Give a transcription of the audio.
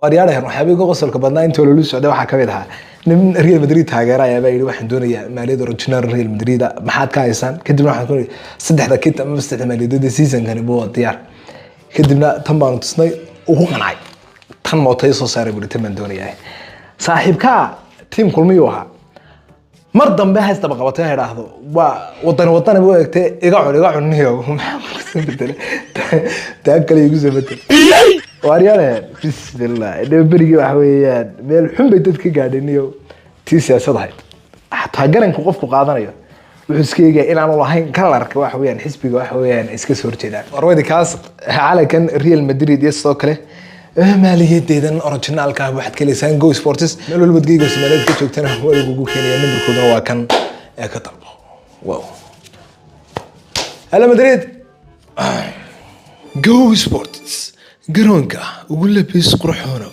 Waaryaadhahan, waxyaabihii uga qosolka badnaa inta lolu socday waxaa kamid ahaa nin Real Madrid taageera ayaa baa yidhi: "Waxaan doonayaa maaliyad original Real Madrid, maxaad ka haysaan?" Kadibna waxaan ku yidhi saddexda kit ama saddexda maaliyadood ee seasonkani buu diyaar. Kadibna tan baanu tusnay, uu ku qancay, tan mootay soo saaray, buuri: "Tan baan doonayaa." Saaxiibkaa team Kulmiyuu ahaa. Mar dambe ha isdaba qabatay, ha idhaahdo waa Wadani, Wadani bu egtay, iga cun, iga cun niyo, maxaa kusoo bedela? Taa kale igu soo bedel. Waaryaale, bismillah, dhib berigii waxa weeyaan meel xun bay dad ka gaadheen iyo tii siyaasad ahayd. Xataa garanka qofku qaadanayo wuxuu iska eegaya inaanu lahayn kalarka waxa weeyaan xisbiga waxa weeyaan iska soo horjeedaan. Warwadi kaas calankan Real Madrid iyo sidoo kale maaliyadeedan originaalka ah waxaad ka heleysaan Go Sports. Meel walba geyga Soomaaliyeed ka joogtana waa lagugu keenaya. Nambarkooduna waa kan ee ka dalbo. Wow, Hala Madrid! Go Sports, garoonka ugu labis qurxoono.